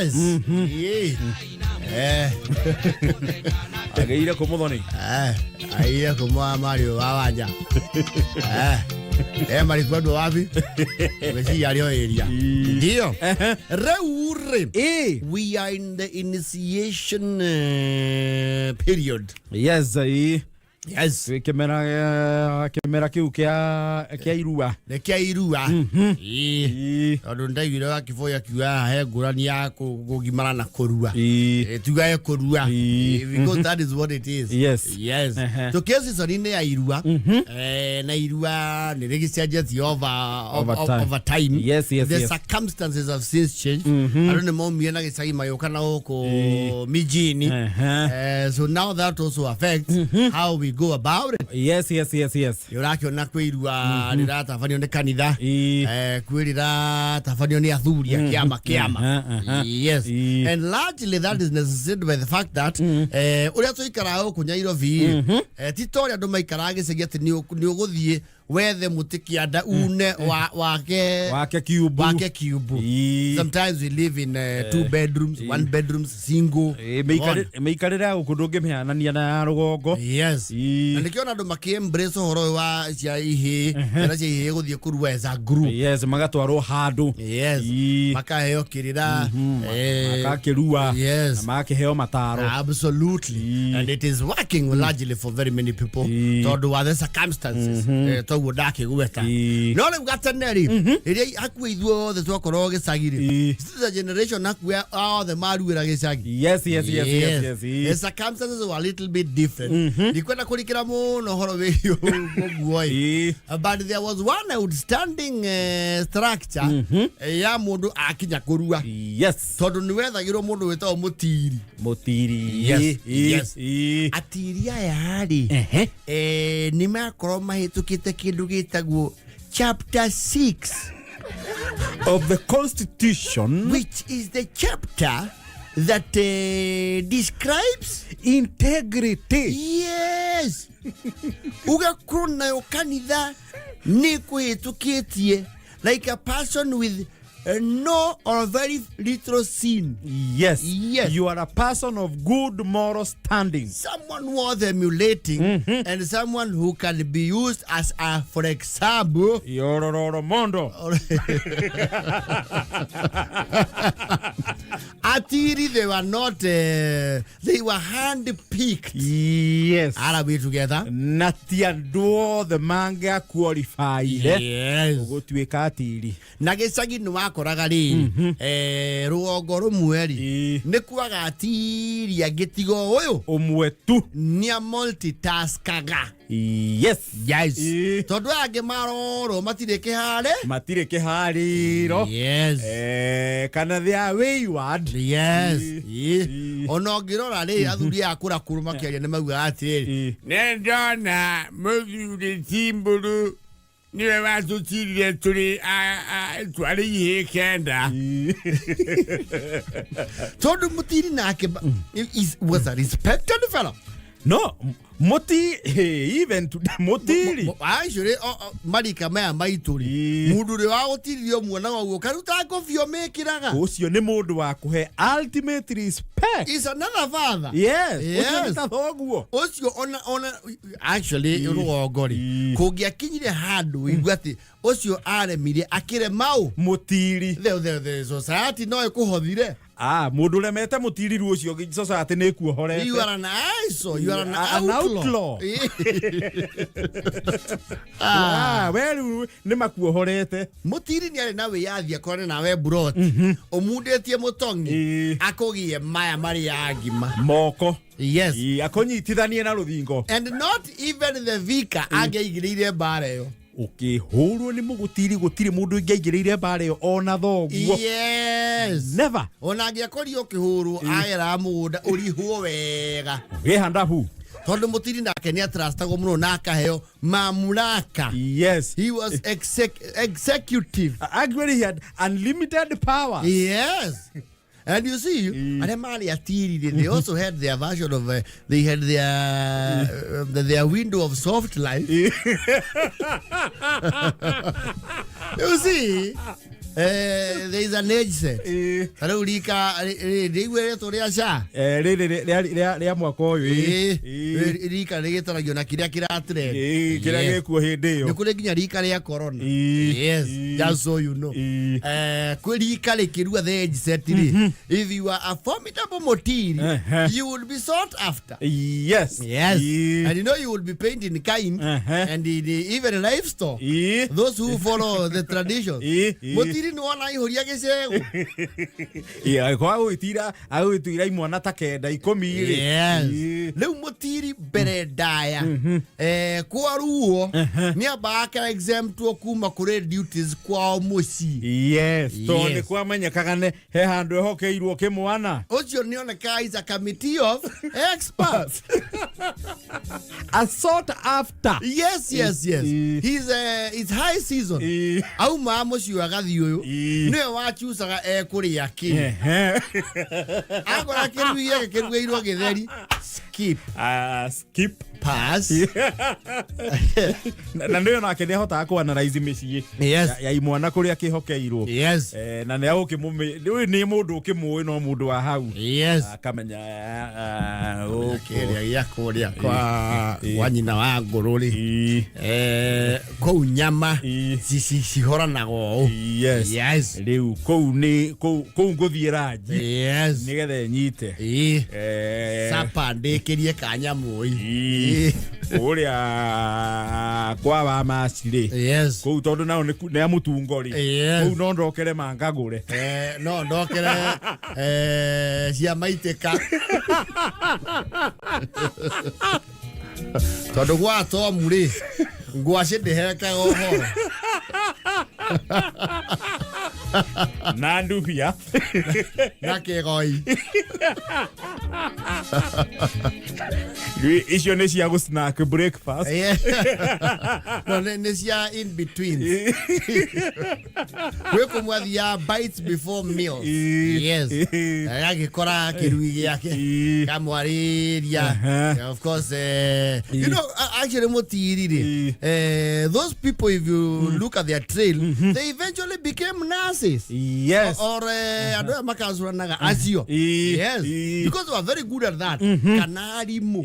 Yes. Ĩĩ. Agĩire kũ Mũthoni? Aire kuma Mario wa wanja. Marikuwa andũ wapi? Gwĩciria arĩ o area. Ndio. Rĩu rĩ, we are in the initiation period. Yes, ĩĩ. Yes. Twĩ kĩmera kĩu kĩa irua. Nĩ kĩa irua. Ĩĩ. Tondũ ndaiguire wakĩboya akiuga he ngũrani ya kũgimara na kũrua. Tuga he kũrua. Because that is what it is. Yes. Tũkĩ season-inĩ ya irua. Na irua nĩ rĩgĩcenjetie Over time. over time. Yes. The circumstances have since changed. Andũ nĩ maumire na gĩcagi magĩũka na gũkũ mijini. So now that also affects how we go about it. Nĩ ũrakĩona kwĩ irua rĩratabanio nĩ kanitha. Kwĩ rĩratabanio nĩ athuri a kĩama. Yes. And largely that is necessitated by the fact that ũrĩa tũikaraga gũkũ Nairobi, ti ta ũrĩa andũ maikaraga gĩcagi atĩ nĩ ũgũthiĩ wethe mũtĩ kĩanda une wake Wake kiumbu. Wake kiumbu. Sometimes we live in two bedrooms, one bedrooms, single. Mĩikarĩre ya gũkũ ndũngĩmĩhanania na ya rũgongo. Na nĩkĩo andũ makĩ embrace ũhoro ũyũ wa cia ihĩĩ, ciana cia ihĩĩ gũthiĩ kũrua as a group. Yes, magatwarwo handũ. Makaheo kĩrĩra. Makakĩrua. Na makĩheo mataro. Absolutely. And it is working largely for very many people tondũ wa the circumstances. Toguo ndakĩgweta. No rĩu gatene rĩ, rĩrĩa hakuhĩ ithuothe twakorwo gĩcagi rĩ, this is a generation hakuhĩ othe maruĩra gĩcagi. Yes. The circumstances were a little bit different. Ndikwenda kũrikĩra mũno ũhoro wĩgiĩ ũguo ĩ. But there was one outstanding structure ya mũndũ akinya kũrua. Tondũ nĩ wethagĩrwo mũndũ wĩtagwo mũtiri. Mũtiri. Atiri aya rĩ, nĩ makorwo mahĩtũkĩte kĩndũ gĩtagwo chapter 6 of the constitution, which is the chapter that describes integrity. Yes, ugakorwo nayo kanitha nĩ kũhĩtũkĩtie like a person with no or very little sin. You are a person of good moral standing. Someone worth emulating and someone who can be used as a, for example, Yorororo mondo. Atiri, they were not they were hand picked. Are we together? Na ti andũ othe mangĩa qualifyire gũtuĩka atiri. Na gĩcagi nĩ wakoraga rĩrĩ, rũgongo rũmwe rĩ, nĩ kwaga atiri angĩ tiga o ũyũ. Ũmwe tu. Nĩa multitaskaga. Tondũ aya angĩ marorwo matirĩ kĩhare. Matirĩ kĩharĩro. Kana they are wayward. Ona ũngĩrora rĩ, athuri aya akũrakũrũ makĩaria nĩ maugaga atĩrĩrĩ, nĩ ndona mũthuri Timbũrũ nĩwe watũtirire tũrĩ twarĩ ihĩĩ 9. Tondũ mũtiri nake was a respected fellow. No muti, hey, even today mutiri. Actually, marika maya maitũ rĩ, mũndũ ũrĩa wagũtiririo muonaga ũguo karuta ngobio mĩkĩraga. Ũcio nĩ mũndũ wa kũhe ultimate respect. Is another father. Ũcio nĩ ta thoguo. Ũcio ona actually rũgongo rĩ, kũngĩakinyire handũ ũigue atĩ ũcio aremire akĩrema ũ Mũtiri. The society no ĩkũhothire. Ah, mũndũ ũremete mũtiri ru ũcio society nĩ ĩkuohorete. You are an ISO, you are an An outlaw. Outlaw. Ah, we rĩu nĩ makuohorete. Mũtiri nĩ arĩ na wĩyathi akorane nawe mburoti ũmundĩtie mũtong'i, akũgie maya marĩa ngima. Moko. Yes. Akũnyitithanie na rũthingo. And not even the vicar angĩaigĩrĩire mbara ĩyo. Ũkĩhũrwo nĩ mũgũtiri gũtirĩ mũndũ ũngĩaingĩrĩire mbara ĩyo ona thoguo. Never. Ona angĩakorirwo ũkĩhũrwo ageraga mũgũnda ũrihwo wega. Gĩhandabu. Tondũ mũtiri nake nĩ atrustagwo mũno na akaheo mamlaka. He was executive. Actually, he had unlimited power. Yes. And you see, arĩa marĩ atiri, they also had their version of they had their window of soft life. You see, There is an age set. Ta rĩu rika rĩigue rĩtwa rĩa SHA. Rĩrĩ rĩa mwaka ũyũ. Ĩĩ, rika rĩgĩtaragio na kĩrĩa kĩratrend. Kĩrĩa gĩkuo hĩndĩ ĩyo. Nĩ kũrĩ nginya rika rĩa corona. Yes, just so you know. Kwĩ rika rĩkĩrua the age set rĩ, if you are a formidable motiri, you will be sought after. Yes. And you know you will be paid in kind and in even livestock. Those who follow the traditions. Motiri nĩ wona ihũria gĩcegũ. Kwa agũgĩtira agũgĩtuira imwana ta 9 10 rĩ. Yes. Rĩu mũtiri mbere ndaya, kwa ruo nĩ amba aka exemptwo kuma kũrĩ duties kwao mũciĩ. Yes, tondũ nĩ kwamenyekaga nĩ he handũ ehokeirwo kĩmwana. Ũcio nĩ onekaga is a committee of experts. A sought after. Yes. He's it's high season. Auma mũciĩ agathiĩ ũyũ. Nĩwe wachucaga ekũrĩa kĩ. Akora kĩrui gĩake kĩrugĩirwo gĩtheri. Skip. Skip. Pass. Na nĩyo nake nĩ ahotaga kũ analyze mĩciĩ ya imwana kũrĩa kĩhokeirwo. Na nĩ agũkĩmũmĩ ũyũ nĩ mũndũ ũkĩmũĩ no mũndũ wa hau. Akamenya gũkũ. Kĩrĩa gĩa kũrĩa kwa nyina wa ngũrũ rĩ. Kũu nyama cihoranaga ũũ. Yes. Yes. Rĩu kũu nĩ kũu ngũthiĩ ranji. Yes. Nĩgetha ĩnyite. Sapa ndĩkĩrie kanyamũ. Kũrĩa kwa wa maci rĩ. Yes. Kũu tondũ nao nĩ a mũtungo rĩ. Yes. Kũu no ndokere mangagũre. No ndokere cia maitĩka. Tondũ gwa Tomu rĩ, ngwacĩ ndĩhekaga ũhoro. Na ndubia. Na kĩgoi. Icio nĩ cia gũ-snack breakfast. No, nĩ cia in between. Gwĩ kũmwe athiaga bites before meals. Yes. Agagĩkora kĩrui gĩake. Kamwarĩria. Of course, you know, actually mũtiri rĩ, those people, if you look at their trail, they eventually became nurses. Yes. Or andũ aya makacũranaga acio. Yes. Because they were very good at that. Kana arimũ.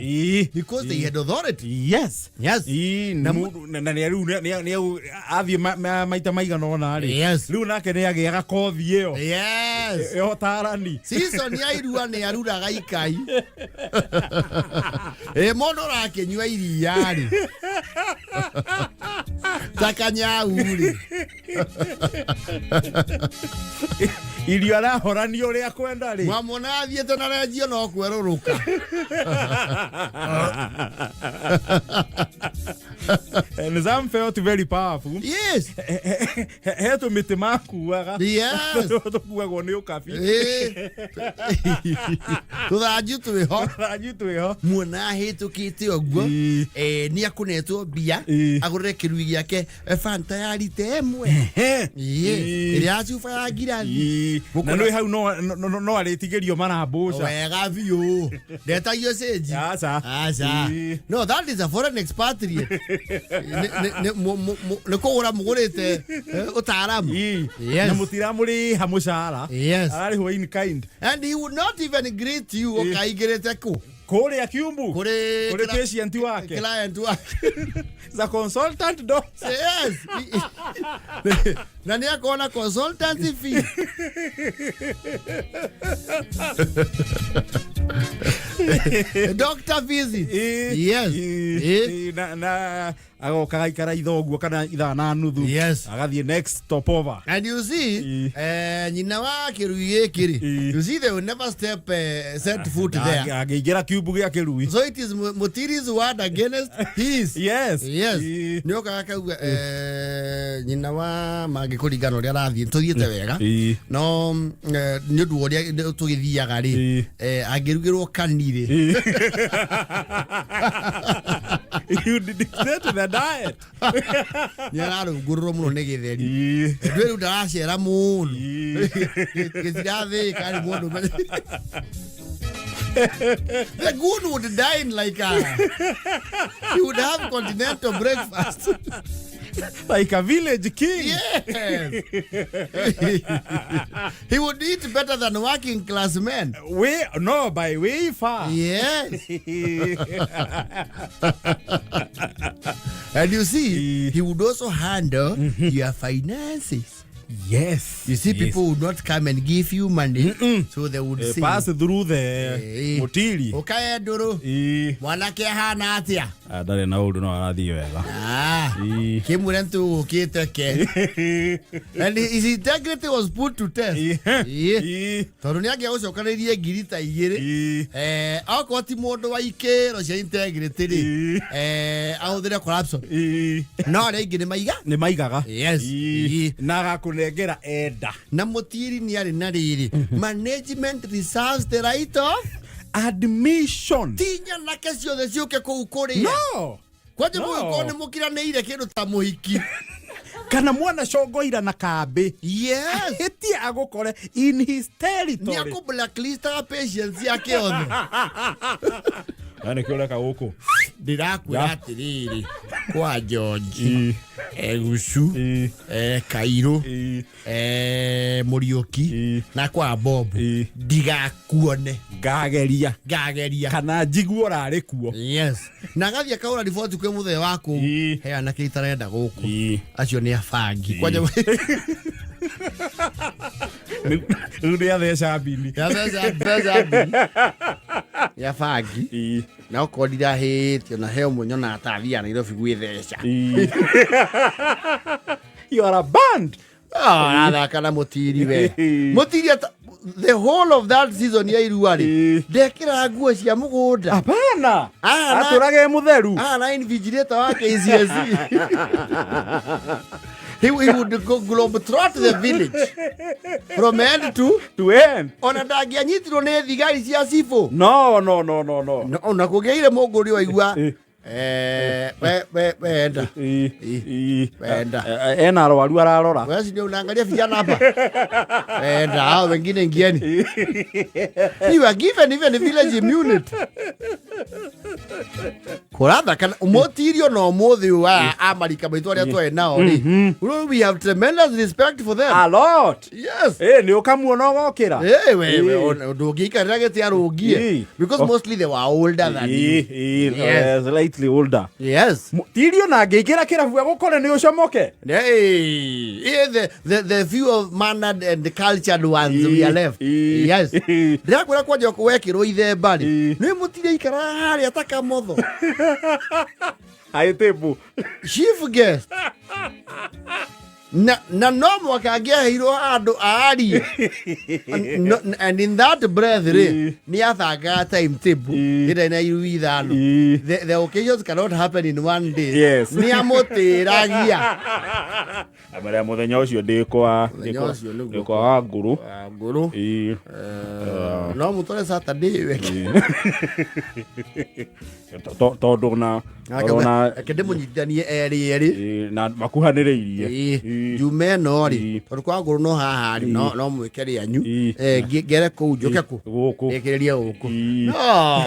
Because they had authority. Yes. Yes. Na nĩ rĩu nĩ athiĩ maita maigana ũna rĩ. Yes. Rĩu nake nĩ agĩaga kothi ĩyo. Yes. Ya ũtarani. Season ya irua nĩ aruraga ikai. Mũndũ ũrakĩnyua iria rĩ. Ta kanyau rĩ. Irio arahorania ũrĩa kwenda rĩ. Mwamwona athiĩte na renjio no kwerũrũka. And some felt very powerful. Yes. He tũmĩtĩ makuaga. Yes. Tũkuagwo nĩ ũkabi. Tũthanju twĩho. Tũthanju twĩho. Muona ahĩtũkĩte ũguo. Nĩ akũnetwo mbia. Agũrĩre kĩrui gĩake Fanta ya rita ĩmwe. Ĩrĩa ya cuba ya ngirathi. Na nĩ hau no arĩtigĩrio marambũca. Wega biũ. Ndetagio cĩnji. Aca. Aca. No, that is a foreign expatriate. Nĩ kũgũra mũgũrĩte ũtaaramu. Na mũtiramũrĩha mũcara. Yes. Ararĩhwo in kind. And he would not even greet you ũkaingĩrĩte kũ? Kũrĩa Kiumbu. Kũrĩ patient wake. Client wake. Is a consultant doctor. Yes. Na nĩ akona consultancy fee. Doctor visit. Yes. Na agoka gaikara ithaa ũguo kana ithaa na nuthu. Yes. Agathiĩ next stop over. And you see, nyina wa kĩrui gĩkĩ rĩ, you see they will never step set foot there. Angĩingĩra kiumbu gĩa kĩrui. So it is Mutiri's word against his. Yes. Yes. Nĩ okaga kauga nyina wa mangĩkũringana ũrĩa arathiĩ tũthiĩte wega. No nĩ ũndũ wa ũrĩa tũgĩthiaga rĩ, angĩrugĩrwo kani rĩ. You dictate the diet. Nĩ ararũngũrũrwo mũno nĩ gĩtheri. Ndwĩ rĩu ndaracera mũno. Gĩtirathĩĩka nĩ mũndũ. The goon would dine like a... He would have continental breakfast. Like a village king. Yes. He would eat better than working class men. Way, no, by way far. Yes. And you see, he would also handle your finances. Yes. You see, people would not come and give you money, so they would say, Pass through the mutiri. Ukae nduru, mwanake ahana atia? Ndarĩ na ũndũ no arathiĩ wega. Ah, kimwĩre nĩtũgũkĩte ke. And his integrity was put to test. Tondũ nĩ angĩagũcokanĩirie ngiri ta igĩrĩ. Okorwo ti mũndũ wa ikĩro cia integrity rĩ, ahũthĩre corruption. No arĩa aingĩ nĩ maiga. Nĩ maigaga. Yes. Na agakũnengera enda. Na mũtiri nĩ arĩ na rĩrĩ, management reserves the right of admission. Ti nyanake ciothe ciũke kũu kũrĩa. No. Kwanja No. mũgĩkorwo nĩ mũkiranĩire kĩndũ ta mũhiki. Kana mwana congoira na kambĩ. Yes. Hĩtie agũkore in his Nĩ territory. akũ blacklistaga patience yake othe. Na nĩkĩo ũreka gũkũ? Ndĩrakwĩra atĩrĩrĩ, kwa George, Egucu, Kairũ, Mũriũki na kwa Bob, ndigakuone. Ngageria. Ngageria. Kana njiguo ũrarĩ kuo. Yes, na agathiĩ akaũra riboti kwĩ mũthee wa kũu. He anake itarenda gũkũ. Acio nĩ abangi kwanja. Rĩu nĩ atheca mbini. Yatheca mbini ya bangi. Na okorwo ndirahĩtio na he ũmwe nyonaga ta athiaga Nairobi gwĩtheca. You are a band. Arathaka na mũtiri we. Mũtiri the whole of that season ya irua rĩ, ndekĩraga nguo cia mũgũnda. Hapana. Ah, Atũrage e mũtheru. Ah, na invigilator wa KCSE. He would go globetrot the village from end to to end. Ona ndangĩanyitirwo nĩ thigari cia cibũ. No, no, no, no, no. No, ona kũngĩaire mũngũri waigua we enda. Wenda. Ena arwaru ararora. Wewe si ndio unaangalia vijana hapa? Wenda, hao wengine ingieni. You are given even village immunity. Kũratha kana mũtirio no mũthĩ wa amarika maitũ arĩa twarĩ nao rĩ. We have tremendous respect for them. A lot. Yes. Nĩ ũkamuona ũgokĩra. We ndũngĩikarĩra gĩtĩ arũngie. Because mostly they were older than you. Yes. Slightly older. Yes. Tirio na angĩingĩra kĩrabu agũkore nĩ ũcomoke. Hey, yeah, the few of mannered and cultured ones we are left. Yes. Ndĩrakwĩra kwanja wekĩrwo ithemba rĩ, nĩ mũtire ikaraga harĩa ta kamotho. High table. Chief guest. Na no mwaka angĩaheirwo handũ aarie. No, and in that breath rĩ, nĩ athangaga timetable ĩrĩa na iru ithano. The occasions cannot happen in one day. Nĩ amũtĩragia. Amera mũthenya ũcio ndĩ kwa Mũthenya ũcio nĩguo. ndĩ kwa Wangũrũ. Ngũrũ. No mũtware Saturday weke. Tondũ na ona Reke ndĩmũnyitithanie erĩ erĩ. Na makuhanĩrĩirie. Njume ĩno rĩ, tondũ kwa ngũrũ no haha rĩ, no mwĩke rĩanyu. Ngere kũu njũke kũ Gũkũ. Rĩkĩrĩrie gũkũ. No,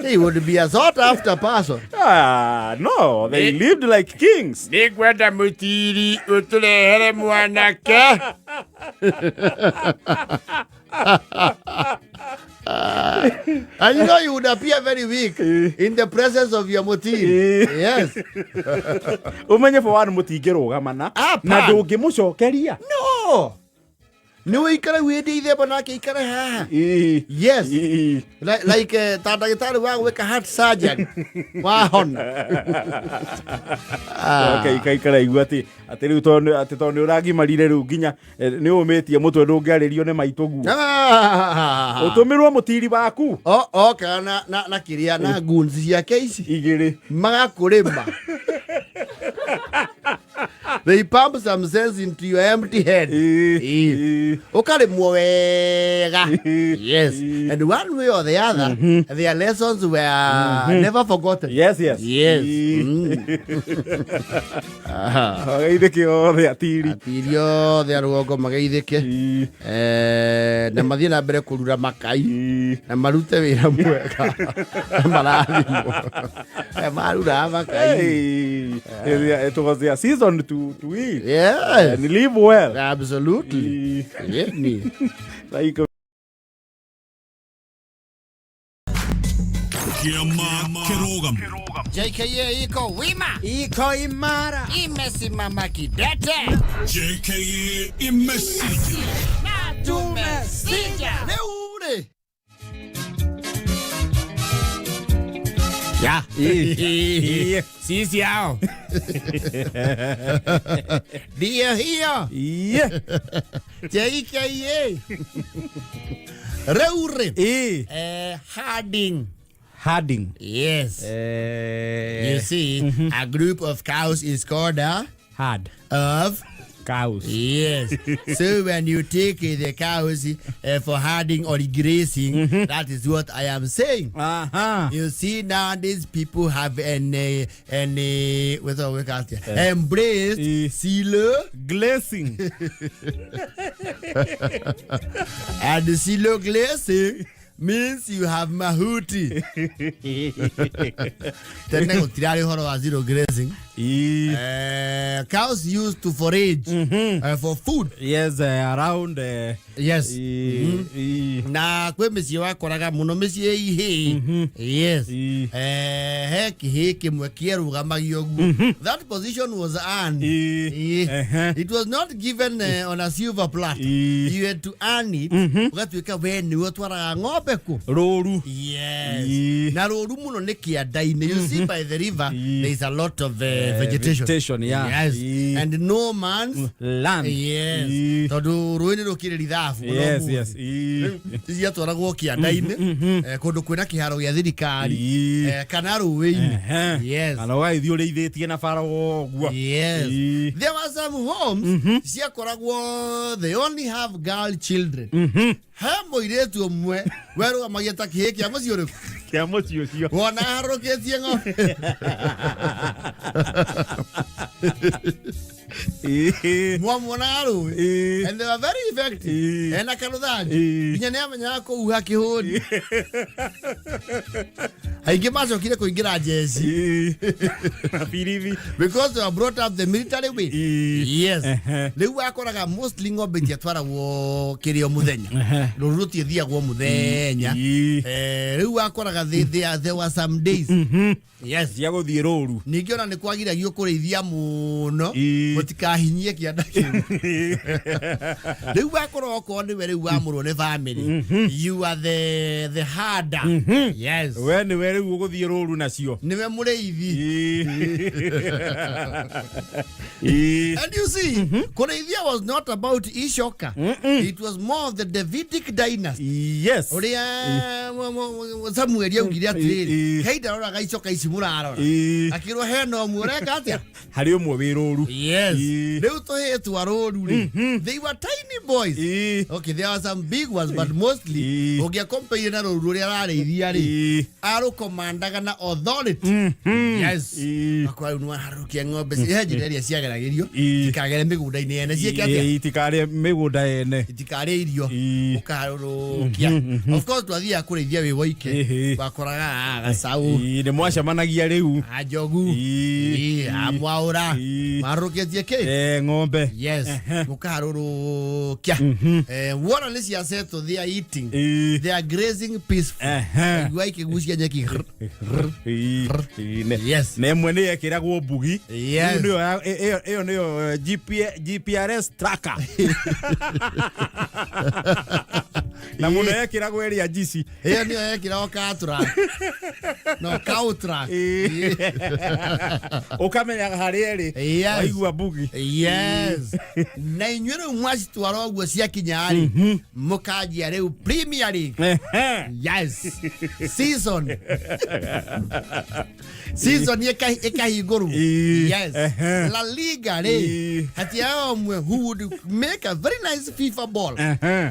he would be a sought after person. Ah, no, they lived like kings. Nĩngwenda mũtiri ũtũrehere mwanake. And you know you would appear very weak in the presence of your mutiri. Yes. Ũmenye for one mũtingĩrũgamana Hapana. na ndũngĩmũcokeria. No. Nĩ ũikare wĩndĩ ithemba nake ikare haha. Yes. Like ta ndagĩtarĩ wa gwĩka heart surgery wahona. Ah. Okay, ikaikara igua atĩ rĩu tondũ nĩ ũragimarire rĩu nginya nĩ ũmĩtie mũtwe ndũngĩarĩrio nĩ maitũguo. Ah. Ũtũmĩrwo mũtiri waku. Okaga na kĩrĩa na goons ciake ici Igĩrĩ. Magakũrĩma. They pump some sense into your empty head. Ũkarĩmwo wega. Yes. And one way or the other, their lessons were never forgotten. Yes. Yes. Mageithĩke othe atiri. Atiri othe a rũgongo mageithĩke. Na mathiĩ na mbere kũrura makai na marute wĩra mwega na marathimwo. Maruraga makai. Hey, it was their season to eat and live well. Absolutely. Yeah. Like Kiama Kĩrũgamo. JKA iko wima. Iko imara. Imesimama kidete. JKA imesija. Na tumesija. Rĩu rĩ. Ya. Sisi hao. Ndio hiyo. JKA. Rĩu rĩ. Herding. Herding. Yes. You see, a group of cows is called a Herd. Of cows. Yes. So when you take the cows for herding or grazing, that is what I am saying. You see, nowadays people have an what's we call it? Embraced silo glazing. And the silo glazing means you have mahuti. Tene gũtirarĩ ũhoro wa zero grazing. Cows used to forage for food. Yes, around. Yes. Na kwĩ mĩciĩ wakoraga mũno mĩciĩ ihĩ. Yes. He kĩhĩ kĩmwe kĩerũgamagio ũguo. That position was earned. It was not given on a silver platter. You had to earn it. Ũgatuĩka we nĩwe ũtwaraga ng'ombe kũ? Rũru. Yes. Na rũru mũno nĩ kĩanda-inĩ. You see, by the river, there is a lot of vegetation. Vegetation, yeah. Yes. And no man's land. Yes. Tondũ rũĩ nĩ rũkĩrĩ rithabu mũno ũmũthĩ. Ciatwaragwo kĩanda-inĩ, kũndũ kwĩna kĩharo gĩa thirikari, kana rũĩ-inĩ. Yes. Kana ũgagĩthiĩ ũrĩithĩtie na bara ũguo. Yes. There were some homes ciakoragwo they only have girl children. He mũirĩtu ũmwe werũgamagia ta kĩhĩ kĩa mũciĩ ũrĩkũ? Kĩa mũciĩ ũcio. Wona harũrũkĩtie ng'ombe. Mwamuonaga rũĩ. And they were very effective. Ena karũthanju. Nginya nĩ amenyaga kũhuha kĩhũni. Aingĩ macokire kũingĩra njeci. Biribi. Because they were brought up the military way. Yes. Rĩu wakoraga mostly ng'ombe itiatwaragwo kĩrĩo mũthenya. Rũru rũtiathiagwo mũthenya. Rĩu wakoraga there were some days. Yes. Cia gũthiĩ rũru. Ningĩ ona nĩ kwagiragio kũrĩithia mũno mũtikahinyie kĩanda kĩu. Rĩu wakorwo okorwo nĩwe rĩu wamũrwo nĩ family. You are the herder. Yes. We nĩwe rĩu ũgũthiĩ rũru nacio. Nĩwe mũrĩithi. And you see, kũrĩithia was not about icoka. It was more of the Davidic dynasty. Yes. Ũrĩa Samueli augire atĩrĩrĩ, hei ndaroraga icoka ici mũrarora. Akĩrwo hena ũmwe ũreka atĩa? Harĩ ũmwe wĩ rũru. Yes. Rĩu tũhĩĩ twa rũru rĩ, they were tiny boys. Okay, there were some big ones, but mostly ũngĩakompeire na rũru rũrĩa ararĩithia rĩ, arũkomandaga na authority. Yes. Akwa rĩu nĩwaharũkia ng'ombe he njĩra ĩrĩa ciageragĩrio itikagere mĩgũnda-inĩ ene ciĩke atĩa? Itikarĩe mĩgũnda ene. Itikarĩe irio. Ũkaharũrũkia. Of course twathiaga kũrĩithia wĩ woike. Wakoraga gacaũ. Nĩ mwacemanagia rĩu. A njogu. A mwaũra. Maharũrũkĩtie kĩ? Ng'ombe. Yes. Mũkaharũrũkia. Wona nĩ cia settle, they are eating. They are grazing peaceful. Igua ikĩgucia nyeki. Yes. Na ĩmwe nĩ yekĩragwo mbugi. Yes. Rĩu nĩyo ĩyo nĩyo GPRS tracker. Na mũno yekĩragwo ĩrĩa njici. Ĩyo nĩyo yekĩragwo car track. No, cow track. Ũkamenyaga harĩa ĩrĩ. Yes. Waigua mbugi. Yes. Na inyuĩ rĩu mwacitwara ũguo ciakinya rĩ, mũkanjia rĩu Premier League. Yes. Season. Season ĩkahingũrwo. Yes. La Liga rĩ, hatiayo ũmwe who would make a very nice FIFA ball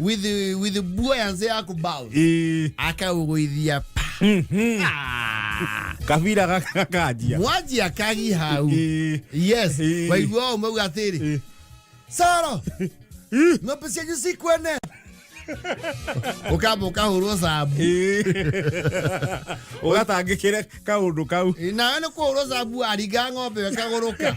with the buoyancy ya kũbounce. Akaũgũithia pa. Ah. Kabira gakanjia. Mwanjia kagi hau. Yes. Waigua ũmwe uga atĩrĩ, Soro, ng'ombe cianyu cikwene. Ũkamba ũkahũrwo cabu. Ũgatangĩkĩre kaũndũ kau. Nawe nĩ kũhũrwo cabu aringa ng'ombe ĩyo ĩkagũrũka.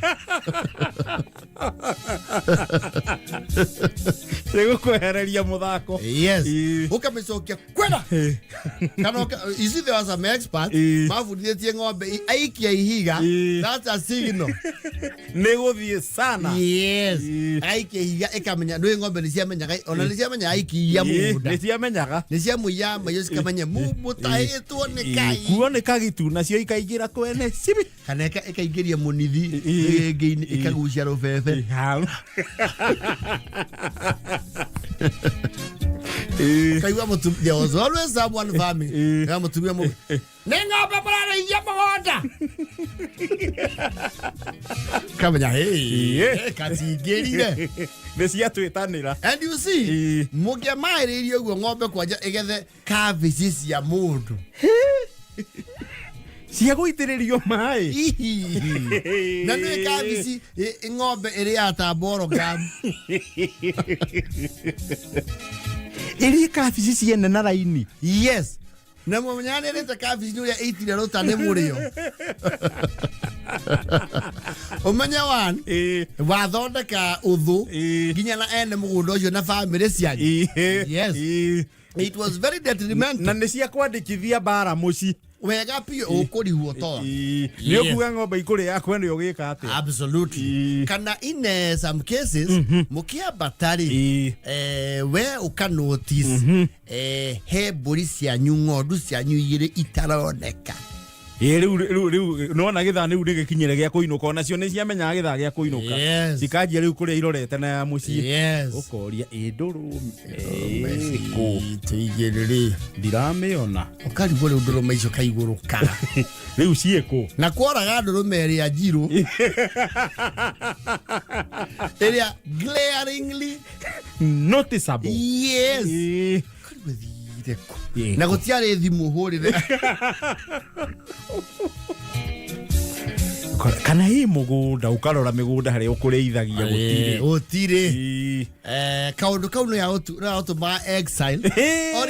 Nĩgũkwehereria mũthako. Yes. Ĩĩ. Ũkamĩcokia kwena. Kana you see, there are some experts mabundithĩtie ng'ombe aikia ihiga. That's a signal. Nĩ gũthiĩ sana. Yes. Ĩĩ. Aikia ihiga ĩkamenya ndũĩ ng'ombe nĩ ciamenyaga, ona nĩ ciamenyaga aikia mũgũnda. Nĩ ciamenyaga. Nĩ ciamũiya mahiũ cikamenya mũtahĩtwo nĩ kai. Kuo nĩ kagitu nacio ikaingĩra kwene cibi. Kana ĩkaingĩria mũnithi rĩngĩ-inĩ, ĩkagucia rũbebe. Hau. Kaigua mũtumia, there was always someone farming. Ya mũtumia mũgĩ nĩ ng'ombe mũrarĩithia mũgũnda, kamenya hey, katingĩrire. Nĩ ciatwĩtanĩra. And you see, mũngĩamaĩrĩirie ũguo ng'ombe kwanja ĩgethe kabici cia mũndũ. Cia gũitĩrĩrio maĩ. Hihi. Na nĩ kabici ng'ombe ĩrĩaga ta mboro ngamu. Ĩrĩ kabici ciene na raini. Yes, na mũmenya nĩ ĩrĩte kabici nĩ ũrĩa ĩitire rũta nĩ mũrĩo ũmenye one wathondeka ũthũ nginya na ene mũgũnda ũcio na bamĩrĩ cianyu. Yes. It was very detrimental. Na nĩ cia kwandĩkithia mbara mũciĩ. Wega biũ, ũkũrihwo to. Nĩ ũkuga ng'ombe ikũrĩa kwene ũgĩka atĩa? Absolutely. Kana in some cases mũkĩambata rĩ, we ũka notice he mbũri cianyu, ng'ondu cianyu igĩrĩ itaroneka. Ĩ, rĩu nĩwona gĩthaa rĩu nĩ gĩkinyire gĩa kũinũka, onacio nĩ ciamenyaga gĩthaa gĩa kũinũka. Cikanjia rĩu kũrĩa irorete na ya mũciĩ. Ũkoria ĩ ndũrũme ĩkũ? Tũigĩrĩ rĩ? Ndiramĩona. Ũkarigwo rĩu ndũrũme icio kaigũrũkaga. Rĩu ciĩkũ? Na kworaga ndũrũme ĩrĩa njirũ, ĩrĩa glaringly noticeable. Yes. Ũkarigwo thire kũ? Na gũtiarĩ thimũ hũrĩre. Kana ĩ mũgũnda, ũkarora mĩgũnda harĩa ũkũrĩithagia gũtirĩ. Gũtirĩ. Kaũndũ kau no yagũtũmaga exile.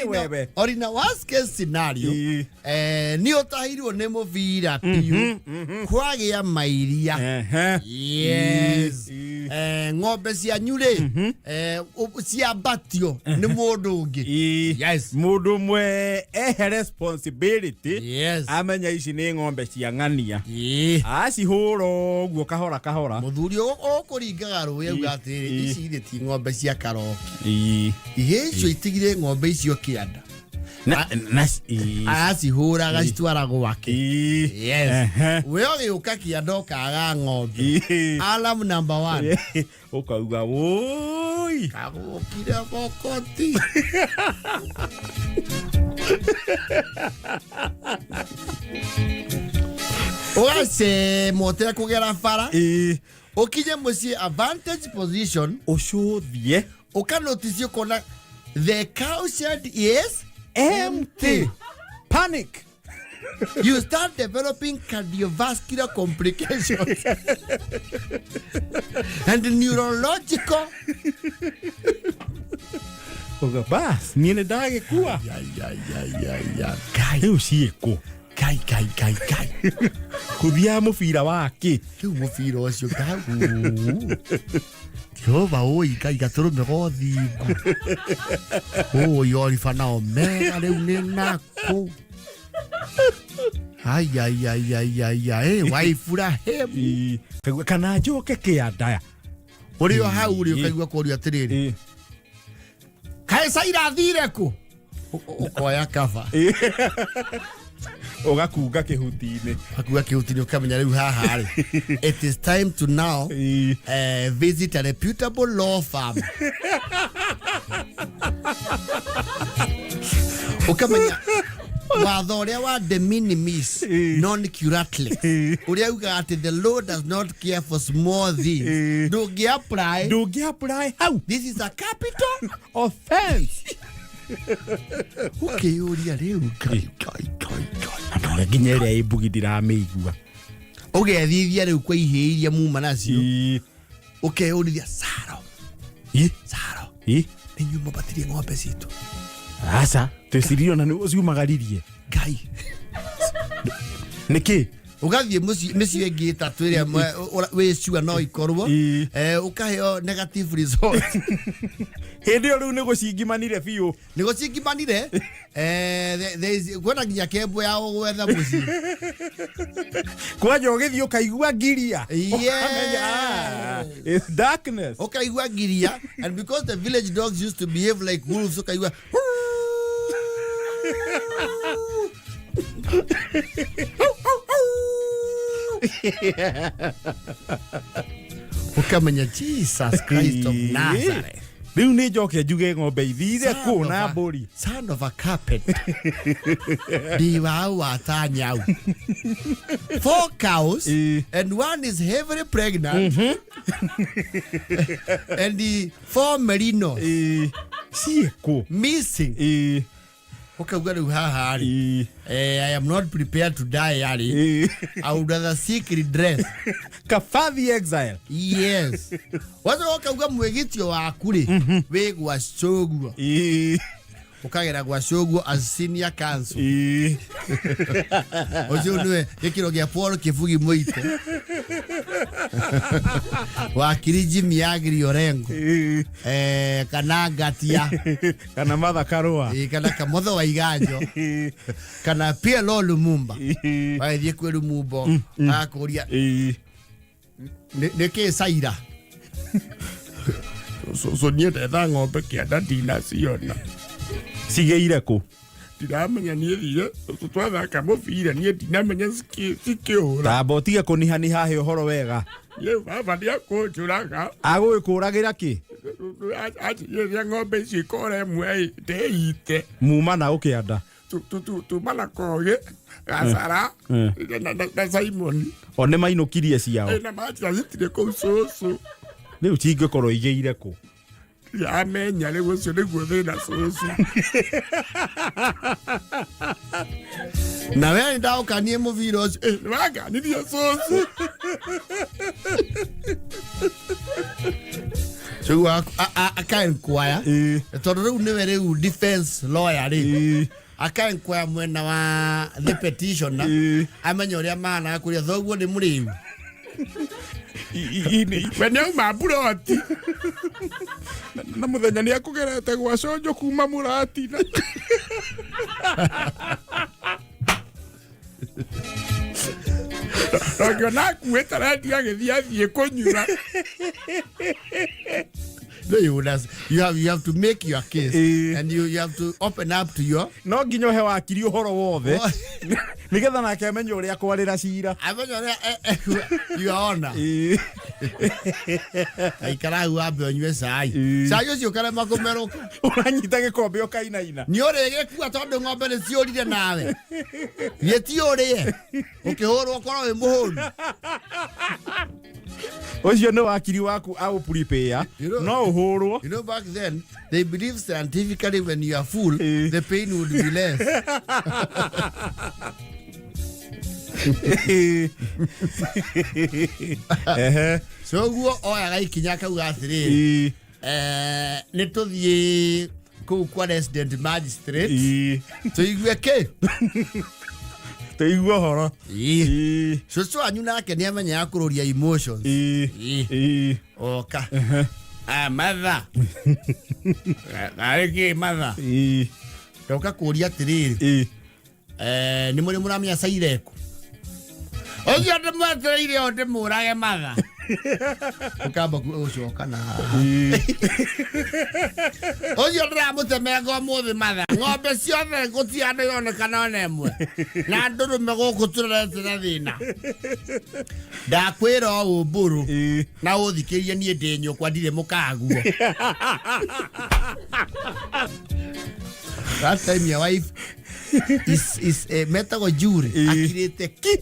Wewe. Or in a worst case scenario, nĩ ũtahirwo nĩ mũbira biũ, kwagĩa mairia. Yes. Ng'ombe cianyu rĩ, ciambatio nĩ mũndũ ũngĩ. Yes. Mũndũ ũmwe ehe responsibility. Amenya ici nĩ ng'ombe cia ng'ania. Acihũra ũguo kahora kahora. Mũthuri ũkũringaga rũĩ auga atĩrĩrĩ, ici githĩ ti ng'ombe cia karoki? Ihĩ icio itigire ng'ombe icio kĩanda. Na Aracihũra agacitwara gwake. Yes. We ũgĩũka kĩanda ũkaga ng'ombe. Alarm number one. Ũkauga wũi. Kagũkire bokoti. Ũgacema ũtekũgera bara. Ũkinye mũciĩ a vantage position. Ũcũthie. Ũkanotice ũkona the cow shed is empty. Panic. You start developing cardiovascular complications and neurological. Uga bas, niĩ nĩ ndagĩkua. Ya, ya, ya, ya, ya. Kai. Rĩu ciĩkũ? Kai, kai, kai, kai. Kũthiaga mũbira wa kĩ? Rĩu mũbira ũcio kau. Jehova ũi Ngai gatũrũme gothingu. Ũi Oliver na Omega rĩu nĩ nakũ. Ai, ai, ai, ai, ai, ai, wa Ibrahim. Kaigua, kana njoke kĩanda. Ũrĩ o hau rĩ, ũkaigua kũria atĩrĩrĩ. Kaĩ Saira athire kũ? Ũkoya kaba. Ũgakunga kĩhuti-inĩ. Ũgakunga kĩhuti-inĩ ũkamenya rĩu haha rĩ. It is time to now visit a reputable law firm. Ũkamenya watho ũrĩa wa de minimis non curat lex, ũrĩa ugaga atĩ the law does not care for small things, ndũngĩ apply. Ndũngĩ apply hau. This is a capital offense. Ũkĩyũria rĩu Ngai, Ngai, Ngai, Ngai. Nginya ĩrĩa ĩ mbugi ndiramĩigua. Ũgethithia rĩu kwa ihĩĩ iria muma nacio, ũkeyũrithia Saro, Saro. Nĩ inyuĩ mũbatirie ng'ombe citũ. Aca, twĩcirie ona nĩ ciumagaririe. Ngai. Nĩkĩ? Ũgathiĩ mĩciĩ ĩngĩ ĩtatũ ĩrĩa wĩ sure no ikorwo, ũkaheo negative result. Hĩndĩ ĩyo rĩu nĩ gũcingimanire biũ. Nĩ gũcingimanire. Kwĩna nginya kembo ya gwetha mũciĩ. Kwanja ũgĩthiĩ ũkaigua ngiria. Yes. Ũkamenya, ah, it's darkness. Ũkaigua ngiria, and because the village dogs used to behave like wolves, ũkaigua ũkamenya Jesus Christ of Nazareth. Rĩu nĩ njoke njuge ng'ombe ithire kũ na mbũri. Son of a carpet. Ndiwau wa tanyau. 4 cows and one is heavily pregnant. And the 4 merinos. Ciĩkũ? Missing. Ũkauga rĩu haha rĩ, I am not prepared to die early. I would rather seek redress. Kafathi exile. Yes. Wacha ũkauga mwĩgitio waku rĩ, wĩ gwa cũguo. Ũkagera gwa cũguo as senior counsel. Ũcio nĩwe gĩkĩro gĩa Paul Kĩbugi Mũite. Wakiri Jimmy Agri Orengo. Kana Ngatia. Kana Martha Karũa. Kana Kamotho wa Iganjo. Kana PLO Lumumba. Wagĩthiĩ kwĩ Lumumba, agakũria, nĩ kĩ Saira? Cũcũ niĩ ndetha ng'ombe kĩanda ndinaciona. Cigĩire kũ? Ndiramenya niĩ thire, twathaka mũbira niĩ ndinamenya cikĩũra. Tamba ũtige kũnihaniha he ũhoro wega. Rĩu baba nĩakũnjũraga. Agũgĩkũragĩra kĩ? Anjigĩrĩria ng'ombe icio ikora ĩmwe ĩ, ndĩite. Muma na ũkĩanda. Tuma na Kogĩ, Gacara, na Simon. O nĩ mainũkirie ciao. Na manjĩra citirĩ kũu cũcũ. Rĩu cingĩkorwo igĩire kũ? Amenya rĩu ũcio nĩguo thĩna cũcũ. Na we nĩndagũkanie mũbira ũcio. Nĩwanganirie cũcũ. Rĩu aka-inquire. Tondũ rĩu nĩwe rĩu defense lawyer rĩ. Aka-inquire mwena wa the petitioner. Amenye ũrĩa mahana kũrĩa thoguo nĩ mũrĩu. We nĩauma mburoti. Na mũthenya nĩakũgerete gwa Conjo kuma Mũratina. Ndongĩona akuĩte redio agĩthiĩ athiĩ kũnyua. No, you would ask, you have to make your case. And you have to open up to your No nginya ũhe wakiri ũhoro wothe. Nĩgetha nake amenye ũrĩa kwarĩra cira. Amenye ũrĩa your honor. Aikara hau wambe ũnyue cai. Cai ũcio ũkarema kũmerũka. Ũranyita gĩkombe ũkainaina. Nĩ ũrĩgĩkua tondũ ng'ombe nĩ ciũrire nawe. Githĩ ti ũrĩe? Ũkĩhũrwo ũkorwo wĩ mũhũnu. Ũcio nĩ wakiri waku au prepare. No ũhũrwo. You know, back then, they believe scientifically when you are full, the pain would be less. So guo oyaga ikinya akauga atĩrĩrĩ, nĩ tũthiĩ kũu kwa resident magistrate, tũigue kĩ? Tũigue ũhoro. Cũcũ wanyu nake nĩ amenyaga kũrũria emotions. Oka. Matha. Arĩ kĩ, matha? Ndoka kũũria atĩrĩrĩ. Nĩ mũrĩ mũramenya Saira ĩkũ? Ũcio ndĩmwetereire o ndĩmũrage matha. Ũkamba gũcoka na haha. Ũcio ndĩramũtemenga ũmũthĩ matha. Ng'ombe ciothe gũtirĩ handũ ironekana ona ĩmwe. Na ndũrũme gũkũ tũrorete na thĩna. Ndakwĩra ũũ mbũrũ. Na ũthikĩrie niĩ ndĩ nyũkwa ndirĩ mũkaguo. That time your wife is metagwo jury. Akirĩte ki.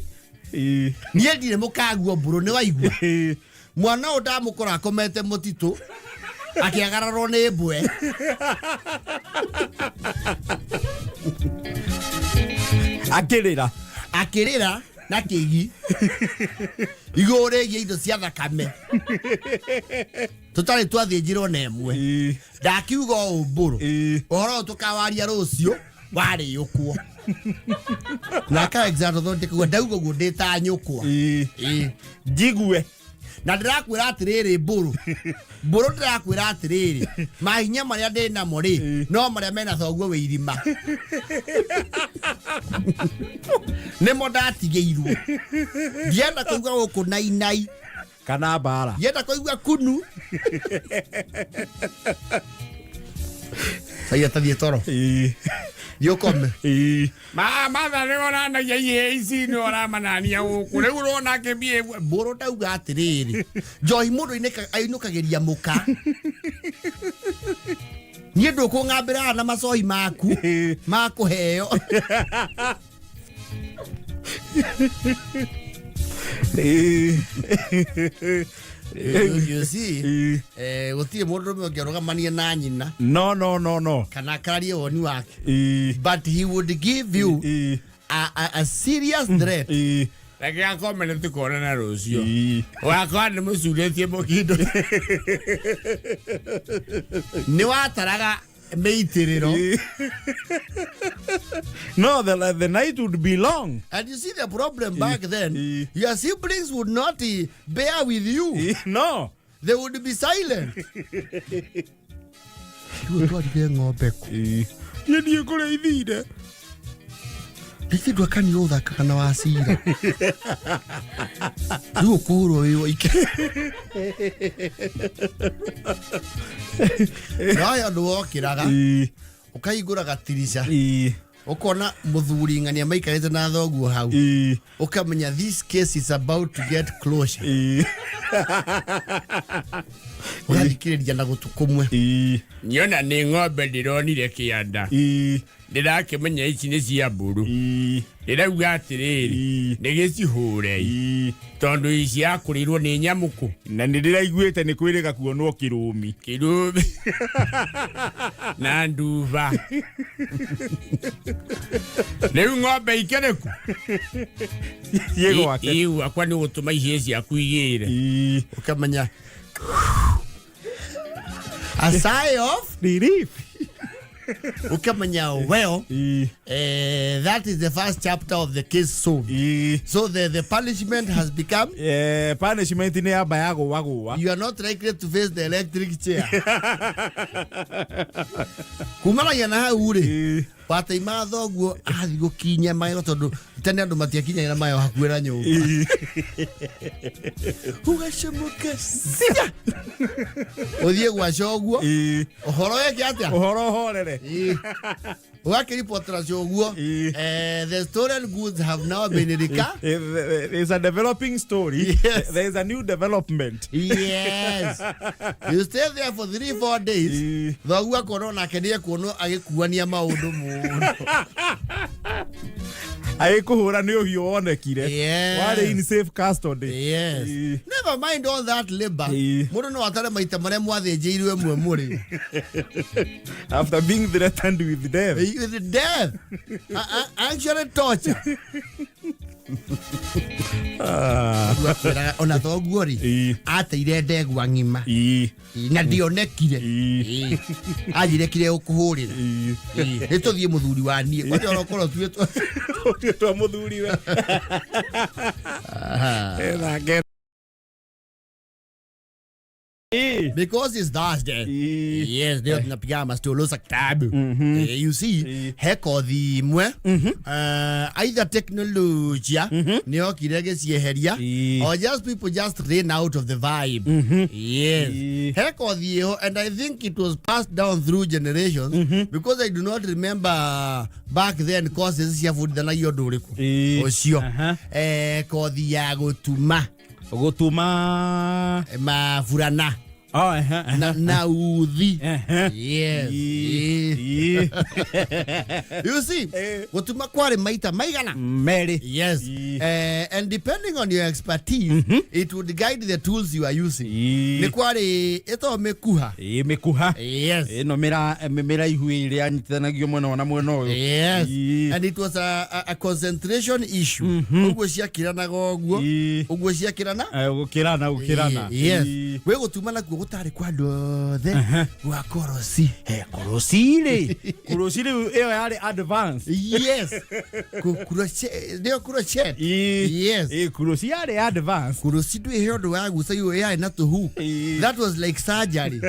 Niĩ ndirĩ mũkaguo mbũrũ nĩ waigua. Mwana ũyũ ndamũkora akomete mũtitũ akĩagararwo nĩ mbwe. Akĩrĩra. Akĩrĩra na kĩgi. Igũrũ rĩgiĩ indo cia thakame. Tũtarĩ twathĩnjirwo na ĩmwe. Ndakiuga ũũ mbũrũ. Ĩĩ. Ũhoro ũyũ tũkawaria rũciũ warĩũkwo. Nake Alexander thondeka ndauga ũguo ndĩ ta nyũkwa. Ĩĩ. Ĩĩ. Njigue. Na ndĩrakwĩra atĩrĩrĩ mbũrũ, mbũrũ ndĩrakwĩra atĩrĩrĩ, mahinya marĩa ndĩ namo rĩ, no marĩa mena thoguo wĩ irima nĩmo ndatigĩirwo. Ndienda kũigua gũkũ nainai kana mbara. Ndienda kũigua kunu. Saia tathiĩ toro. Ĩĩ. Thiĩ ũkome. Ĩĩ. Matha nĩ oranagia ihĩĩ ici nĩ oramanania gũkũ rĩu ũrona akĩmbie. Mbũrũ ndauga atĩrĩrĩ, njohi mũndũ ainũkagĩria mũka. Niĩ ndũkũng'ambĩra na macohi maku ma kũheo. Ĩĩ. You see, Ĩĩ. Gũtirĩ mũndũ ũmwe ũngĩarũgamania na nyina No, no, no, no. kana akararie woni wake, Ĩĩ. but he would give you Ĩĩ. a serious threat. Ĩĩ. Reke akome nĩ tũkonana rũciũ. Ĩĩ. Wakwa nĩ mũcurĩtie mũkindo. Nĩ wataraga mĩitĩrĩro. Ĩĩ. No, the night would be long. And you see the problem back then, eh. your siblings would not bear with you. Ĩĩ. No. They would be silent. Rĩu ũtwarire ng'ombe kũ? Ĩĩ. Niĩ ndiĩ kũrĩa ithire. Githĩ ndwakani ũthakaga na wacira. Rĩu ũkũhũrwo wĩ woike. No he ũndũ wokĩraga, Ĩĩ. ũkahingũra gatirica, Ĩĩ. ũkona mũthuri ng'ania maikarĩte na thoguo hau. Ĩĩ. Ũkamenya this case is about to get closure. Ĩĩ. Ũgathikĩrĩria na gũtũ kũmwe. Ĩĩ. Nyona nĩ ng'ombe ndĩronire kĩanda. Ĩĩ. Ndĩrakĩmenya ici nĩ cia mbũrũ. Ĩĩ. Ndĩrauga atĩrĩrĩ, Ĩĩ. nĩ gĩcihũrei Ĩĩ. tondũ ici yakũrĩirwo nĩ nyamũkũ. Na nĩ ndĩraiguĩte nĩ kwĩrĩga kuonwo kĩrũmi. Kĩrũmi na nduba. Rĩu ng'ombe ikĩrĩ kũ? Ciĩ gwake. Ĩ gwakwa nĩ gũtũma ihĩĩ ciaku igĩre. Ĩĩ. Ũkamenya a sigh of Relief. ukamenya well, Ĩĩ. that is the first chapter of the case solved. Ĩĩ. So the punishment has become Punishment nĩ yamba ya gũa gũa. You are not likely to face the electric chair. Kumanagia na hau rĩ, Ĩĩ. wateima thoguo athiĩ gũkinya magego tondũ tene andũ matiakinyagira magego hakuhĩ na nyũmba. Ĩĩ. Ũgacamũka ciga ũthiĩ gwa coguo. Ĩĩ. Ũhoro weke atĩa? Ũhoro ũhorere. Ĩĩ. Ũgakĩribotera coguo, Ĩĩ. the stolen goods have now been recovered. There's a developing story. Yes. There's a new development. Yes. You stay there for 3-4 days. Ĩĩ. Thoguo akorwo nake nĩ ekuonwo agĩkuania maũndũ mũno. Agĩkũhũra nĩ ũhiũ wonekire. Yes. Warĩ in safe custody. Yes. Ĩĩ. Never mind all that labor. Ĩĩ. Mũndũ no atare maita marĩa mwathĩnjĩirwo ĩmwe mũrĩ. After being threatened with death. With death. Actually torture. Ah. Akwĩraga ona thoguo rĩ, Ĩĩ. ateire ndegwa ng'ima. Ĩĩ. Ĩĩ, na ndionekire. Ĩĩ. Ĩĩ. Anjire kire ũkũhũrĩra. Ĩĩ. Ĩĩ. Nĩ tũthiĩ mũthuri wa niĩ. Kwanja ona ũkorwo tuĩtwo. Ũtuĩtwo mũthuri we. Nake. Ĩĩ. Because it's Thursday. Ĩĩ. Yes, ndio tunapiga mastolo za kitabu. You see, Ĩĩ. he kothi imwe either teknolojia nĩ yokire gĩcieheria Ĩĩ. or just people just ran out of the vibe. Yes. Ĩĩ. He kothi ĩho, and I think it was passed down through generations because I do not remember back then courses ciabundithanagio ũndũ ũrĩkũ Ĩĩ. ũcio. Aha. Kothi ya gũtuma Gũtuma. Maburana Oh, ehe, ehe. na uthi. Ehe. Yes. Ĩĩ. Ĩĩ. Ĩĩ. You see, Eh. gũtuma kwarĩ maita maigana. Merĩ. Yes. Ĩĩ. And depending on your expertise, it would guide the tools you are using. Ĩĩ. Nĩ kwarĩ ĩtagwo mĩkuha. Ĩĩ, mĩkuha. Yes. Ĩno mĩraihu ĩrĩa yanyitithanagio mwena wa na mwena ũyũ. Yes. Ĩĩ. And it was a concentration issue. Ũguo ciakĩranaga ũguo. Ĩĩ. Ũguo ciakĩrana. Gũkĩrana gũkĩrana. Yes. Ĩĩ. Wĩ gũtuma nakuo Gũtarĩ kwa andũ othe gwa korosi. Korosi rĩ, korosi rĩu ĩyo yarĩ advance. Yes. Nĩyo crochet. Yes. Ĩ, korosi yarĩ advance. Korosi ndwĩ ũndũ wa gucagio yarĩ na tũhu. That was like surgery.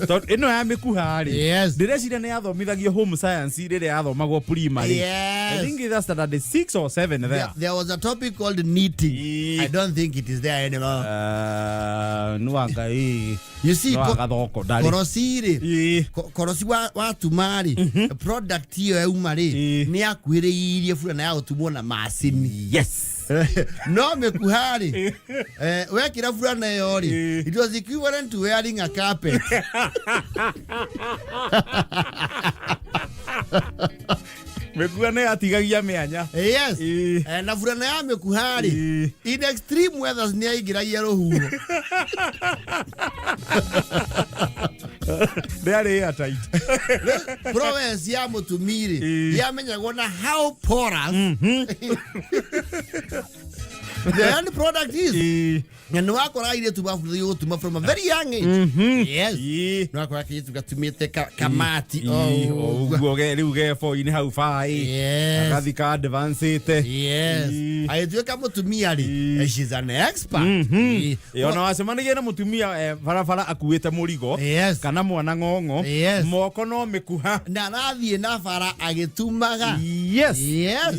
Tondũ ĩno ya mĩkuha rĩ, ndĩreciria nĩ yathomithagio home science rĩrĩa yathomagwo primary. I think it's standard 6 or 7 there. There was a topic called knitting. I don't think it is there anymore. Nĩ wa Ngai. You see, Nĩ wa gathoko ndarĩ. Korosi rĩ, korosi watuma rĩ, product ĩyo yauma rĩ, nĩ yakuhĩrĩirie burana ya gũtumwo na macini. No mĩkuha rĩ, wekĩra burana ĩyo rĩ, it was equivalent to wearing a carpet. Mĩkuha nĩ yatigagia mĩanya. Yes. Na burana ya mĩkuha rĩ, in extreme weathers nĩ yaingĩragia rũhuho. Ndĩarĩ airtight. Prowess ya mũtumi rĩ, yamenyagwo na how porous the end product is. Na nĩ wakora airĩtu mabundithagio gũtuma from a very young age. Yes. Nĩ wakora kairĩtu gatumĩte kamati o ũguo. Ũguo rĩu geboinĩ hau baĩ. Agathi ka advance-ĩte. Yes. Agĩtuĩka mũtumia rĩ, she's an expert. Ona wacemanagia na mũtumia barabara akuĩte mũrigo kana mwana ng'ong'o, moko no mĩkuha. Na arathiĩ na bara agĩtumaga. Yes. Yes.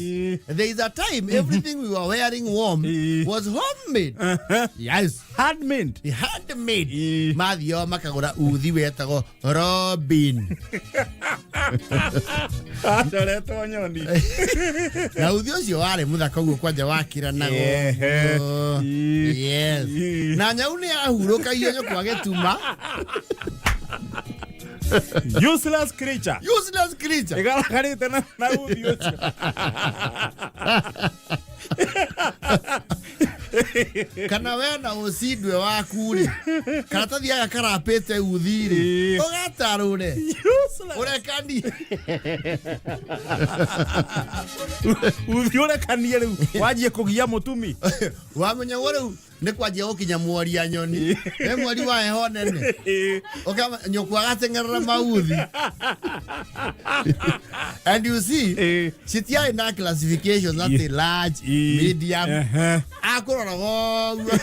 There is a time everything we were wearing warm was homemade. Yes. Handmade. Handmade. Mathiao makagũra uthi wetagwo Robin. Acoretwo nyoni. Na uthi ũcio warĩ mũthaka ũguo kwanja wakĩranago. Yes. Na nyau nĩ yahurũkagio nyũkwa gĩtuma. Useless creature. Useless creature. Ĩgaragarĩte na uthi ũcio. Kana we na ũcindwe waku rĩ, karatathi gaka karapĩte uthi rĩ, ũgatarũre. Ũrekanie. Uthi ũrekanie rĩu wanjie kũgia mũtumi. Wamenya guo rĩu nĩ kwanjia gũkinya mworia nyoni. Nĩ mweri wa heho nene. Nyũkwa agateng'erera mauthi. And you see, citiarĩ na classifications atĩ large, medium. Akũrora woguo.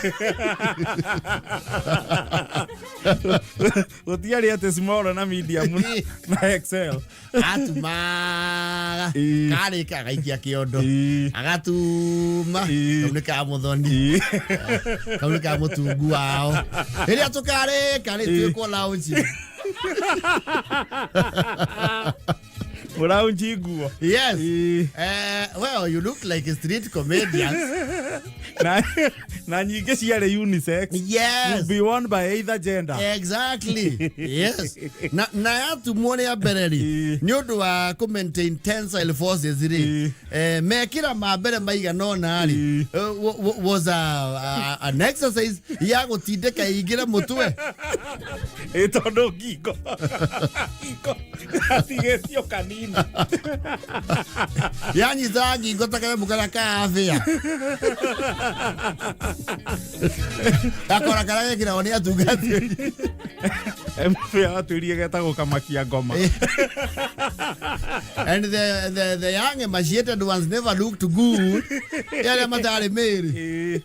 Gũtiarĩ atĩ small na medium na XL. Atumaga. Karĩka agaikia kĩondo. Agatuma. Kau nĩ ka mũthoni. Kau nĩ ka mũtungu wao. Rĩrĩa tũkarĩka rĩ, twĩkwo lounge. Mũraunji nguo. Yes. Well, you look like a street comedian. Na nyingĩ ciarĩ unisex. Yes. You'll be worn by either gender. Exactly. Yes. Na yatumwo rĩa mbere rĩ, nĩ ũndũ wa kũ maintain tensile forces rĩ, mekĩra ma mbere maigana ũna rĩ, was an exercise ya gũtindĩka ĩingĩre mũtwe. Ĩ, tondũ ngingo. Ngingo. Atigĩtio kanini. Yanyitaga ngingo ta kanyamũ karĩa ka abĩa. Gakora karĩa gekĩragwo nĩ atungatĩri. Mũbĩa watuĩrie getagwo kamakia ngoma. And the young emaciated ones never looked good. Arĩa matarĩ mĩĩrĩ.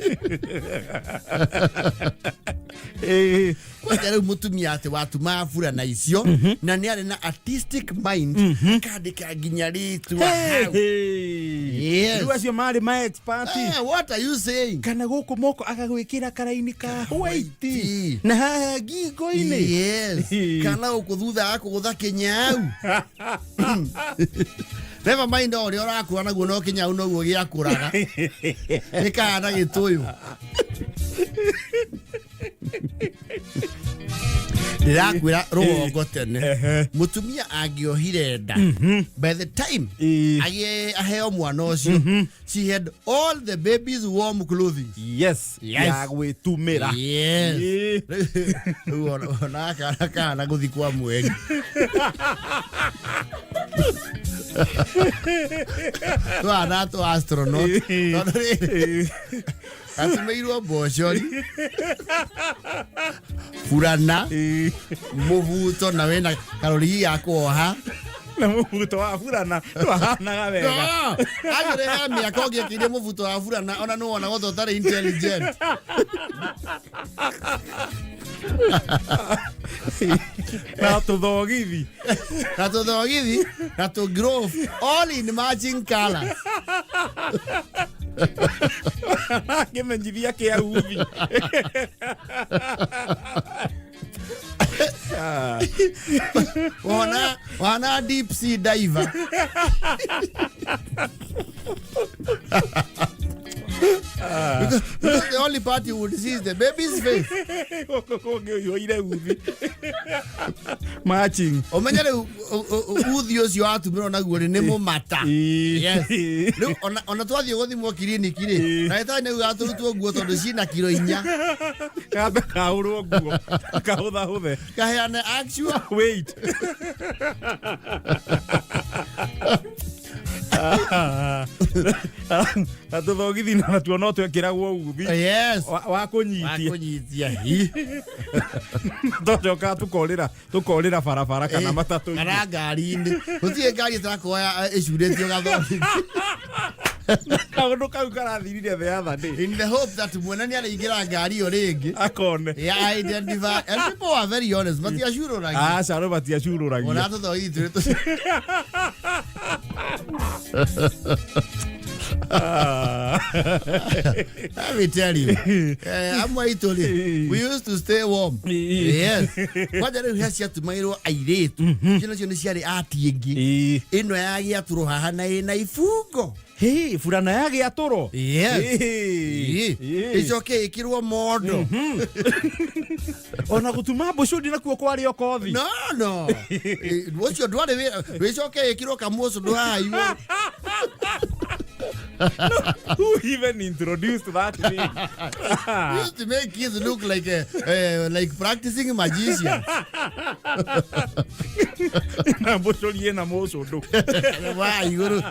Kwanja rĩu mũtumia atĩ watumaga burana icio, na nĩ arĩ na artistic mind, akandĩka nginya rĩtwa hau. Yes. Rĩu acio marĩ ma expert. What are you saying? Kana gũkũ moko agagwĩkĩra karaini ka white. White. Na haha ngingo-inĩ. Yes. Kana gũkũ thutha agakũgũtha kĩnyau. Never mind o ũrĩa ũrakũra naguo no kĩnyau noguo gĩakũraga. Nĩ kahana gĩtũyũ. Ndĩrakwĩra rũgongo tene. Mũtumia angĩohire nda, by the time agĩe aheo mwana ũcio, she had all the baby's warm clothing. Yes. Yes. Ya gwĩtumĩra. Yes. Rĩu ona kana kahana gũthiĩ kwa mweri. Twana twa astronaut. Tondũ rĩrĩ, Atumĩirwo mbocori, burana, mũbuto na wĩna karũrigi ga kuoha. Na mũbuto wa burana ndwahanaga wega. No, actually he mĩaka ũngĩekĩire mũbuto wa burana ona nĩ wonagwo ta ũtarĩ intelligent. Na tũthogithi. Na tũthogithi na tũ grove, all in matching colors. Kĩmenyithia kĩa uthi. Wana deep sea diver. Because the only part you would see is the baby's face. Gũkũ kũngĩ ũiyũire uthi. Matching. Ũmenye rĩu uthi ũcio watumĩrwo naguo rĩ nĩ mũmata. Yes. Rĩu ona twathiĩ gũthimwo kiriniki rĩ, ndagĩtarĩ nĩ augaga tũrutwo nguo tondũ ciĩna kiro 4. Kambe kahũrwo nguo. Kahũthahũthe. Kaheane actual weight. Na tũthogithi natuo no twekĩragwo uthi. Yes. Wa kũnyitia. Wa kũnyitia. Hi. Tũcokaga tũkorĩra barabara kana matatũ. Kana ngari-inĩ. Gũtirĩ ngari ĩtakuoya ĩcurĩtio gathogithi. Kaũndũ kau karathirire the other day. In the hope that mwene nĩ arĩingĩra ngari ĩyo rĩngĩ. Akone. Yeah, identify. And people are very honest. Matiacurũragia. Aca, andũ matiacurũragia. Ona tũthogithi tũrĩ tũ- Let me tell you. Amwe aitũ rĩ, we used to stay warm. Yes. Kwanja rĩu he ciatumagĩrwo airĩtu. Icio nacio nĩ ciarĩ ati ĩngĩ. Ĩno ya gĩatũrwo haha na ĩna ibungo. Hey, burana ya gĩatũro. Yes. Ĩcoke ĩkĩrwo mondo. Ona gũtuma mbũcũndi nakuo kwarĩ o kothi. No, no. Ũcio ndwarĩ wĩra. Ĩcoke ĩkĩrwo kamũcũndũ haha igũrũ. Who even introduced that thing? We used to make kids look like practicing magicians. Na mbũcũri ĩna mũcũndũ. Wa igũrũ.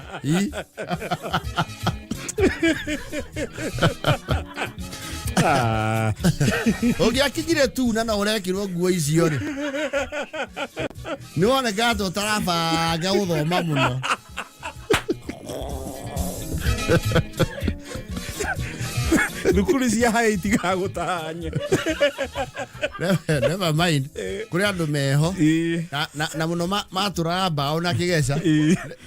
Ũngĩakinyire tu na no ũrekĩrwo nguo icio rĩ, nĩ wonekaga ta ũtarabanga gũthoma mũno. Thukuru cia haĩ itigaga gũtanya. Never mind. Kũrĩ andũ meho. Na mũno matũraga mbaũ na kĩgeca.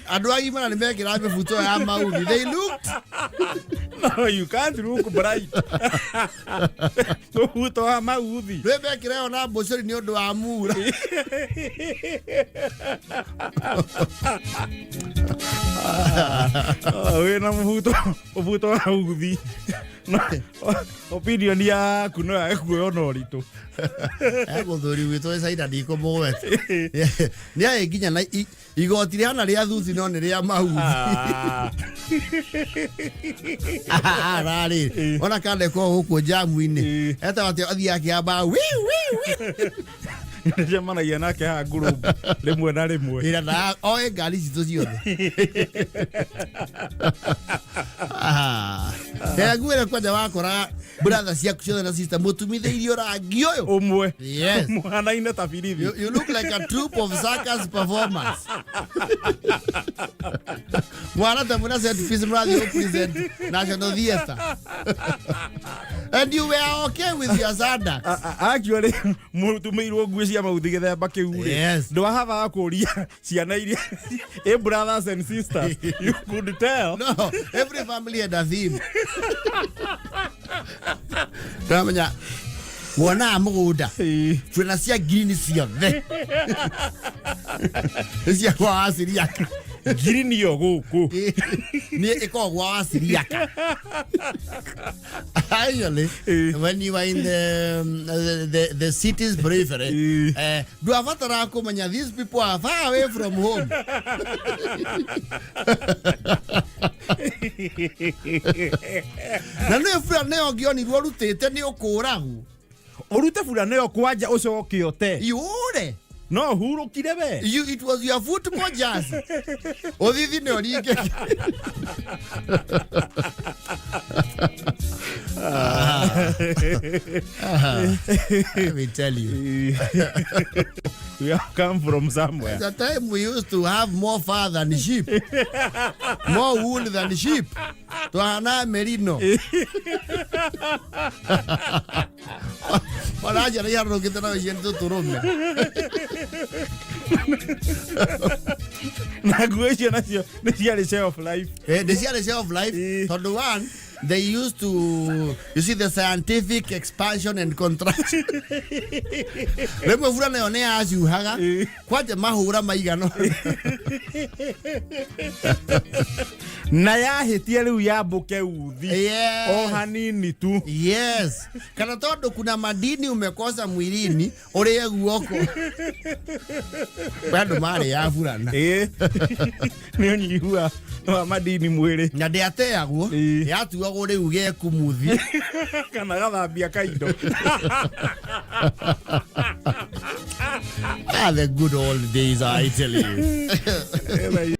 Andũ agima nĩ mekĩraga mĩbuto ya mauthi. They looked. No, you can't look bright. Mũbuto wa mauthi. Rĩu mekĩra ĩyo na mbũcũri nĩ ũndũ wa mura. Wĩna mũbuto wa uthi. No, opinion yaku no yage kuoywo na ũritũ. Mũthuri witũ wĩ Caina ndikũmũgweta. Nĩ arĩ nginya na igoti rĩhana rĩa thuthi no nĩ rĩa mauthi. Ararĩ. Ona kandekwo gũkũ jamu-inĩ. Etagwo atĩ athiaga akĩamba wi wi wi. Nĩndĩcemanagia nake haha ngurubu rĩmwe na rĩmwe. Ĩra na oe ngari citũ ciothe. Ngwĩre kwanja wakora brother ciaku ciothe na sister mũtumithĩirio rangi ũyũ. Ũmwe. Yes. Mũhanaine ta birithi. You look like a troupe of circus performers. Mwana ta mwena set piece mũrathiĩ gũ present National Theatre. And you were okay with your Sadax. Actually, mũtumĩirwo nguo cia mauthi gĩthemba kĩu rĩ. Yes. Ndwahathaga kũria ciana iria brothers and sisters. You could tell. No, every family had a theme. Ndamenya wonaga mũgũnda burana cia ngirini ciothe nĩ cia kwa Waciriaka. Ngirini ĩyo gũkũ. Nĩ ĩkoragwo gwa Waciriaka. Actually, when you are in the city's periphery, ndwabataraga kũmenya these people are far away from home. Na nĩ burana ĩyo ũngĩonirwo ũrutĩte nĩ ũkũragwo. Ũrute burana ĩyo kwanja ũcoke ũte. Yũre. No hurũkire we. It was your football jersey. Ũthithi nĩ ũringe. Let me tell you. We have come from somewhere. The time we used to have more fur than sheep, more wool than sheep. Twahana merino. Ona njara iharũrũkĩte na icio nĩ tũtũrũme. Na nguo icio nacio nĩ ciarĩ shelf life. Nĩ ciarĩ shelf life tondũ one, they used to, you see, the scientific expansion and contraction, rĩmwe bura nayo nĩ yacuhaga kwanja mahũra maigana. Na yahĩtia rĩu yambũke uthi o hanini tu. Yes, kana tondũ kuna madini umekosa mwilini ũrĩe guoko. Andũ marĩ ya burana. Nĩ ũnyihu wa madini mwĩrĩ. Na ndĩateagwo, yatuagwo rĩu gekumuthi. Kana gathambia kaindo. Ah, the good old days, I tell you.